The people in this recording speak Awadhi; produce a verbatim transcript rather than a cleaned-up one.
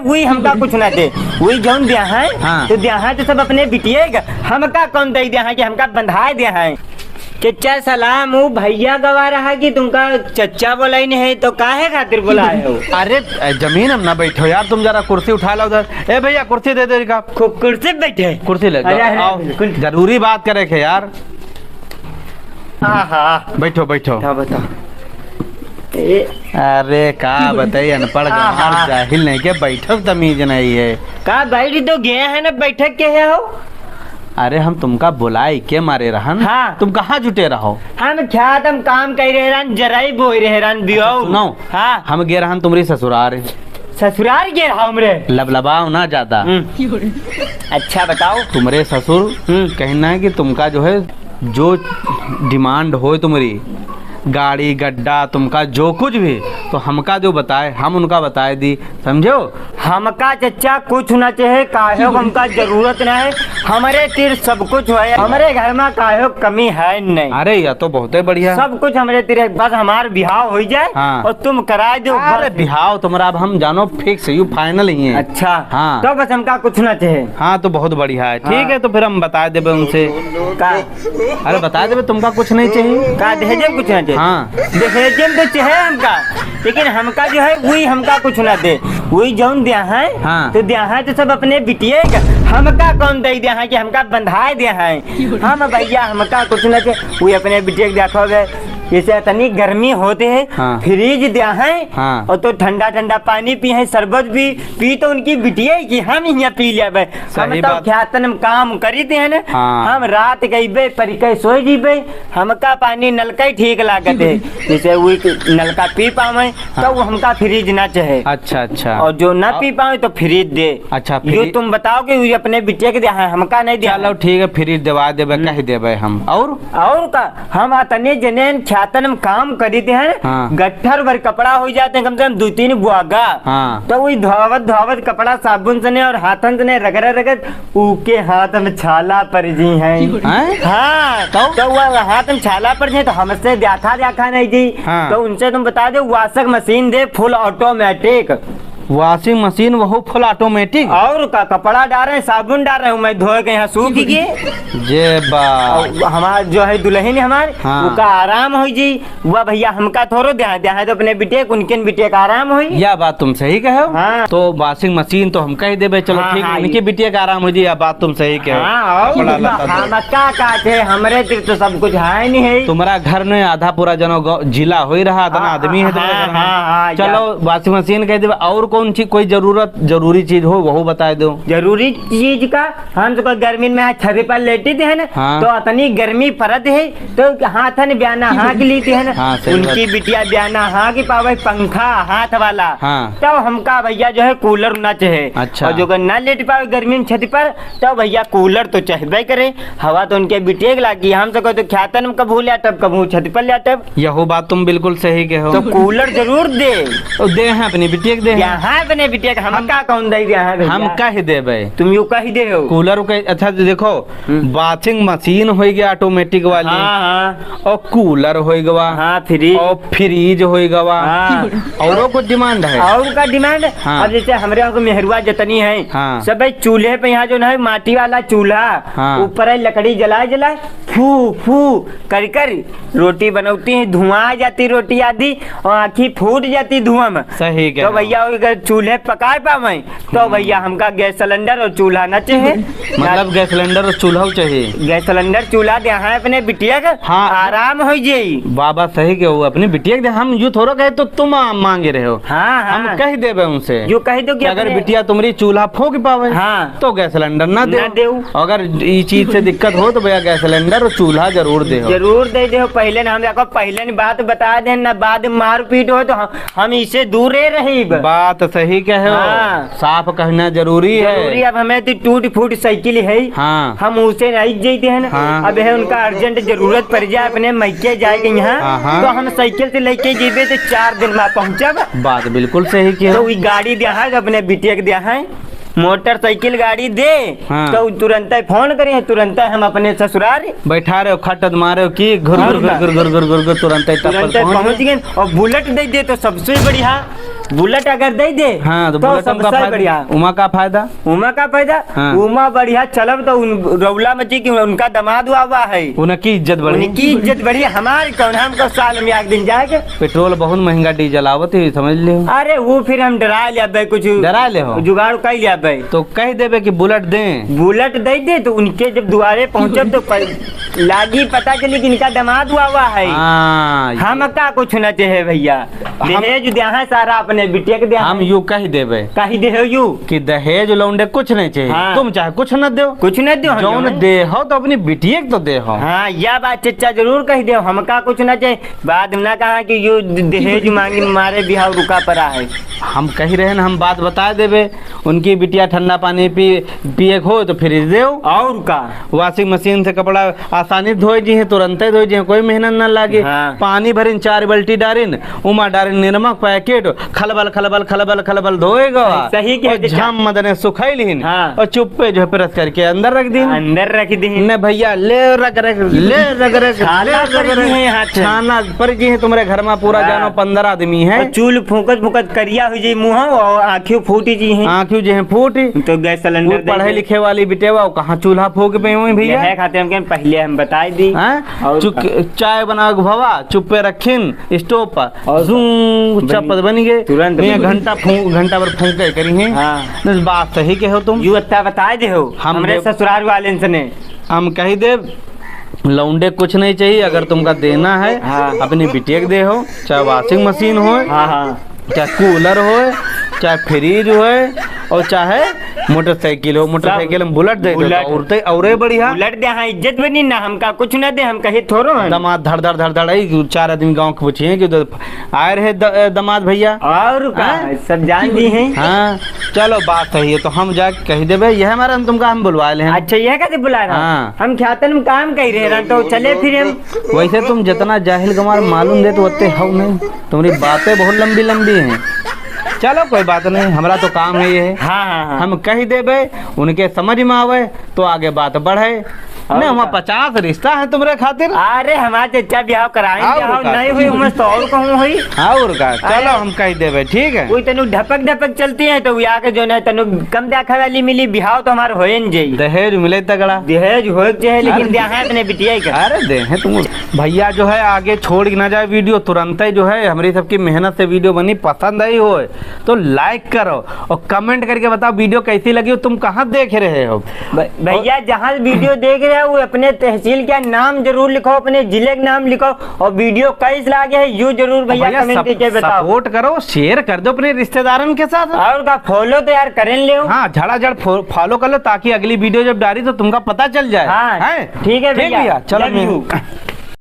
वही हमका कुछ ना दे, वही जौन दिया है, हाँ। तो दिया है तो सब अपने बिटिए का, हमका कौन दे दिया है कि हमका बंधाए दिया है? चचा सलाम, ऊ भैया गवा रहा कि तुमका चचा बोलाई नहीं है, तो काहे खातिर बोलाए हो? अरे, ए, जमीन हम ना बैठो यार, तुम जरा कुर्सी उठा लो उधर। ए भैया, कुर्सी दे दे इनका। कु-, कुर्सी पे बैठे? कुर्सी ले अरे, जाओ, अरे, आओ। बिल्कुल। जरूरी बात करे के यार। हाँ, हाँ। बैठो, बैठो। हाँ, बताओ। ए। अरे, का बताई, अनपढ़ आहा। गंवार जाहिल नहीं के, बैठक तमीज नहीं है। का बैठ तो गए हैं ना, बैठक के है हो? अरे, हम तुमका बुलाई के मारे रहन, हाँ। तुम कहाँ जुटे रहो? हम खेत में काम कर रहे रहन, जराई बोई रहे रहन, बियो। अच्छा, सुनो। हाँ। हम गे रहन तुम्हरी ससुरार। ससुरार गे रहा हमरे? लबलबाओ ना ज्यादा। हम्म। अच्छा, बताओ। तुम्हरे ससुर हम्म। कहना है कि तुमका जो है जो demand होय तुम्हरी, गाड़ी, गड्डा, तुमका जो कुछ भी, तो हमका जो बताए, हम उनका बताए दी, समझो? हमका चचा कुछ ना चाहे, काहे को हमका जरूरत ना है, हमरे तीर सब कुछ है, हमरे घर में काहे को कमी है नहीं। अरे, यह तो बहुते बढ़िया। सब कुछ हमरे तीर है, बस हमार बिहाव हो जाए हाँ। और तुम कराए दो अरे, बस। बिहाव तुम्हरा अब हम जानो fix, यू final ही है। अच्छा, हाँ। तो बस हमका कुछ ना चाहे। हाँ, तो बहुत बढ़िया है, ठीक हाँ। है, तो फिर हम बताए देबे उनसे। का? अरे बता देबे, तुमका कुछ नहीं चाहिए? का दहेजे में कुछ ना चाहिए? हाँ। दहेजे में तो चाहे हमका, लेकिन हमका जो है वही हमका कुछ ना दे, वही जौन दिया है हाँ। तो दिया है तो सब अपने बिटिए का, हमका कौन दे दिया है कि हमका बंधाए दिया है? हम भैया हमका कुछ ना दे, वही अपने बिटिए के देखो बे, जैसे इतनी गर्मी होते है हाँ। Fridge दिया है हाँ। और तो ठंडा ठंडा पानी पी है, शरबत भी पी तो उनकी बिटिए की हम यहाँ पी लेबे। सही हम तो बात। खेतन में काम करी थे ना, हाँ। हम रात गईबे परिके सोई जीबे, हमका पानी नलका ही ठीक लागत है। जैसे वो नलका पी पावे, तो हाँ। वो हमका fridge ना चाहे। अच्छा, अच्छा। और जो ना अब पी पावे तो fridge दे। अच्छा, जो fridge। तुम बताओ कि वो अपने बिटिया के दिया है, हमका नहीं दिया चलो है। ठीक है, fridge देवा देबे, हम्म। कह देबे हम। और? और का? हम अतने जने खेतन में काम करी थे हैं, हाँ। गट्ठर भर कपड़ा हो जाते हैं, कम से कम दो तीन बुआगा। हाँ। तो वही धोवत धोवत कपड़ा साबुन से ने और हाथन से ने रगड़ रगड़, ऊके हाथ में छाला पड़ जी हैं। हैं? हाँ। तो? तो वो हाथ में छाला पड़ जाए तो हमसे देखा देखा नहीं जी। हाँ। तो उनसे तुम बता दो, washing machine दे, full automatic। Washing machine वहू full automatic? और का, कपड़ा डारे, साबुन डारे, मैं धोए के यहाँ सूख गए। जे बा। और हमार जो है दुल्हन हमार, हाँ। उका आराम हो जी। वाह भैया, हमका थोड़ो द्या, द्या है तो अपने बिटिया के, उनके बिटिया का आराम होई। या बात तुम सही कहे हो। हाँ। तो washing machine तो हम कह देबे, चलो हाँ, ठीक, हाँ, उनकी ये। बिटिया का आराम हो जी, या बात तुम सही कहे हो। हाँ, और कपड़ा लत्ता तो। हमका का थे, हमरे तीर तो सब कुछ है नहीं है। तुम्हरा घर में आधा पूरा जनो गौ-, जिला हो ही रहा, इतना हाँ, आदमी है तुम्हरे हाँ, घर में। हाँ, हाँ, चलो, या। Washing machine कह देबे, और कौन सी कोई जरूरत, जरूरी चीज हो, वहू बताए दो। जरूरी चीज का हम तो कोई गर्मी में छत पर लेटी थे ना, हाँ। तो इतनी गर्मी पड़त है, तो हाथन ब्याना हाँक ली थे ना, हाँ, सही बात। उनकी बिटिया ब्याना हाँक पावे पंखा हाथ वाला, हाँ। तो हमका भैया जो है cooler ना चाहे। अच्छा। और जो अगर ना लेट पावे गर्मी में छत पर, तो भैया cooler तो चाहबे करे, हवा तो उनके बिटिया के लागी। हम तो कहते खेतन में कभू लेटब, कभू छत पर लेटब। यहो बात तुम बिल्कुल सही कहे हो। तो cooler जरूर दे। ओ, दे हैं अपनी बिटिया के दे हैं। यहाँ अपने बिटिया के, हम हम, का कौन दे दिया है भैया? हम कह देबे। तुम यू कह दे हो। Cooler के, अच्छा देखो, हम्म। Washing machine होई गया automatic वाली। हाँ, हाँ। और cooler होई गवा। हाँ, fridge। और fridge होई गवा। हाँ। औरो कुछ demand है? और का demand? हाँ। अब जैसे हमरे यहाँ को मेहरुआ जतनी है, हाँ। सब भाई चूल्हे पे यहाँ जो ना है माटी वाला चूल्हा, हाँ। ऊपर है लकड़ी जलाए जलाए, फू फू कर कर रोटी बनौती है, धुआं आ जाती रोटी आदि और आँखी फूट जाती धुआं में। सही कह तो रहे हो। भैया अगर चूल्हे पकाए पावे तो हम्म। भैया हमका gas cylinder और चूल्हा ना चाहे। मतलब gas cylinder और चूल्हा चाहिए। Gas cylinder चूल्हा दे, हाँ, अपने बिटिया का हाँ। आराम हो जाई। बाबा सही के हो, अपनी बिटिया के दे, हम यू थोड़ा कहे तो तुम आ, मांगे रहे हो। हाँ, हाँ। हम कह देबे उनसे। यू कह दो कि कि अगर अपने बिटिया तुम्हरी चूल्हा फूंक पावे हाँ। तो gas cylinder ना दे। ना देऊ। अगर ई चीज से दिक्कत हो तो भैया gas cylinder और चूल्हा जरूर दे हो। जरूर दे दे हो। पहले ना हम देखो, पहले ना बात बता दे ना, बाद में मारपीट हो तो हम, हम इसे दूरे रही। बात सही कहे हो। हाँ। साफ कहना जरूरी है। जरूरी। अब हमें तो टूट फूट साइकिल है, हाँ। हम उसे नहीं जाते हैं ना। हाँ। अब है उनका urgent जरूरत पड़ जाए अपने मैके जाए के यहाँ, हाँ, हाँ। तो हम साइकिल से लेके जेबे तो चार दिन में पहुँचब। बात बिल्कुल सही कहे हो। तो वही गाड़ी दिया है, अपने बिटिया के दिया है, मोटरसाइकिल गाड़ी दे, हाँ। तो तुरंत फोन करिए, तुरंत हम अपने ससुराल बैठा रहे हो, खटत मारे हो कि घुर, घुर, और घुर, का? घुर, घुर, घुर, घुर, घुर, तुरंत तुरंत पहुँच पहुँच गए। गए। और Bullet दे दे तो सबसे बढ़िया। बुलेट अगर दे दे, हाँ, तो तो बुलेट सबसे का फायदा? बढ़िया। उमा का फायदा? उमा का फायदा? हाँ। उमा बढ़िया चलब तो उन, रौला मची कि उनका दमाद हुआ हुआ है। उनकी इज्जत बढ़ी। उनकी इज्जत बढ़ी, हमारी कौन, हमको साल में एक दिन जाएगा। पेट्रोल बहुत महंगा, डीजल आवत है, समझ ले। अरे वो फिर हम डरा ले अबे, कुछ डरा ले हो? जुगाड़ कर ले अबे। तो कह देबे कि बुलेट दें। बुलेट दे दे तो उनके जब दुआरे पहुँचब तो प-, लागी पता चली कि इनका दमाद हुआ हुआ है। हाँ। हमका कुछ न चाहे भैया। हम दहेज द्याहा सारा अपने बिटिया के द्याहा। हम यू कह देबे। कह दे हो यू। कि दहेज लौंडे कुछ नहीं चाहिए। हाँ। तुम चाहे कुछ न दो। कुछ न दो, हम जौन जौन दे हो तो अपनी बिटिया के तो दे हो। हाँ, यह बात चच्चा जरूर कह दे, हमका कुछ न चाहिए। बाद में ना कहा कि यू द-, दहेज मांगी मारे बिहाव रुका पड़ा है। हम कह रहे हैं, हम बात बता देबे, उनकी बिटिया ठंडा पानी पी, पिए के हो तो फ्रिज देओ। और का? Washing machine से कपड़ा आसानी से धोए जी हैं, तुरंते धोए जी हैं, कोई मेहनत ना लागे। हाँ। पानी भरिन, चार बाल्टी डारिन, उमा डारिन निरमा पैकेट, खलबल, खलबल, खलबल, खलबल धोए गवा। सही कहे और चाचा। झाम मदने सुखाई लिहिन। हाँ। और चुप्पे जो है प्रेस करके अंदर रख दीन। अंदर रख दीन। ने भैया, ले रख रख, ले रख रख, छाला ले रख पड़ रख। गई है यहाँ से। छाला पड़ गई है तुम्हारे घर में, पूरा हाँ। जानो पन्द्रह आदमी है। और चूल फूकत फूकत करिया हो जाई मुँह और आँखियों फूटी जी हैं। आँखियों जे हैं फूटी। तो गैस सिलेंडर वो दे पढ़े दे। लिखे वाली बिटेवा, वो कहाँ चूल्हा फूक पे हुई भैया? यह खातिर हम कहें पहले हम बताई दी। हाँ? और चुक-, चाय बना के भवा, चुप्पे रखिन, स्टोव पर। और जूं, बन-, चपत बन गए। तुरंत मैं बन गए। घंटा फूंक, घंटा भर फूंक के करी हैं। हाँ। बस बात सही कहो तुम। यू अत्ता बताए दे हो, हम हमरे देव-, ससुराल वाले से ने। हम कही देव, लौंडे कुछ नहीं चाहिए, अगर तुमका देना है, हाँ। अपनी बिटिया के दे हो, चाहे washing machine हो, हाँ, हाँ। चाहे cooler हो, चाहे फ्रिज हो, और चाहे मोटरसाइकिल हो, सब मोटरसाइकिल हम बुलेट दे दो, बुलेट। और ते, औरे बढ़िया। बुलेट दे, हाँ, इज्जत बनी ना, हमका कुछ ना दे, हम कहे थोड़ो हैं। दमाद धड़ धड़ धड़ धड़, आई, चार आदमी गाँव के पूछिए कि तो आए रहे द-, दमाद भैया। और का, हाँ? सब जान ली हैं। हाँ, चलो, बात सही है, तो हम जाके कह देबे, यह हमारा हम तुमका हम बुलवा ले हैं। अच्छा, यह कैसे बुला रहा? हाँ। हम ख्यातन में काम कह रहे हैं, तो चले फिर हम। वैसे तुम जितना जाहिल गंवार मालूम देत, उतने हो नहीं। तुम्हारी बातें बहुत लंबी लंबी हैं। चलो, कोई बात नहीं, हमारा तो काम है ये। हाँ, हाँ, हाँ। हम कह देबे, उनके समझ में आवे, तो आगे बात बढ़े। और नहीं, हमारे का? पचास रिश्ता है तुम्हारे खातिर। अरे, हमारे चच्चा बिहाव कराएंगे, और बिहाव का? नहीं हुई, उम्र तो और कहूँ हुई। और का? चलो, अरे। हम कह देबे, ठीक है? कोई तनु ढपक ढपक चलती है, तो वो आके जो है, तनु कम देखा वाली मिली, बिहाव तो हमारे होए न जाई। दहेज मिले तगड़ा। दहेज होए के चाहे, लेकिन अरे। दे हैं अपने बिटिया का। अरे, दे हैं तुम। भैया जो है, आगे छोड़ के ना जाए वीडियो, तुरंत ही जो है, हमारी सबकी मेहनत से वीडियो बनी, पसंद आई हो तो like करो और comment करके बताओ वीडियो कैसी लगी हो, तुम कहाँ देख रहे हो। भ-, भैया, और जहाँ वीडियो देख रहे हो, वो अपने तहसील का नाम जरूर लिखो, अपने जिले का नाम लिखो, और वीडियो कैस लागे है, यू जरूर भैया भैया, comment सब करके बताओ। Support करो, share कर दो अपने रिश्तेदारन के साथ। और का follow तो यार करें ले। हाँ, झड़ाझड़ फो-, follow कर लो, ताकि अगली वीडियो जब डाली तो तुमका पता चल जाए। हाँ, हैं? ठीक है ठीक भैया, भैया, चलो love मैं you।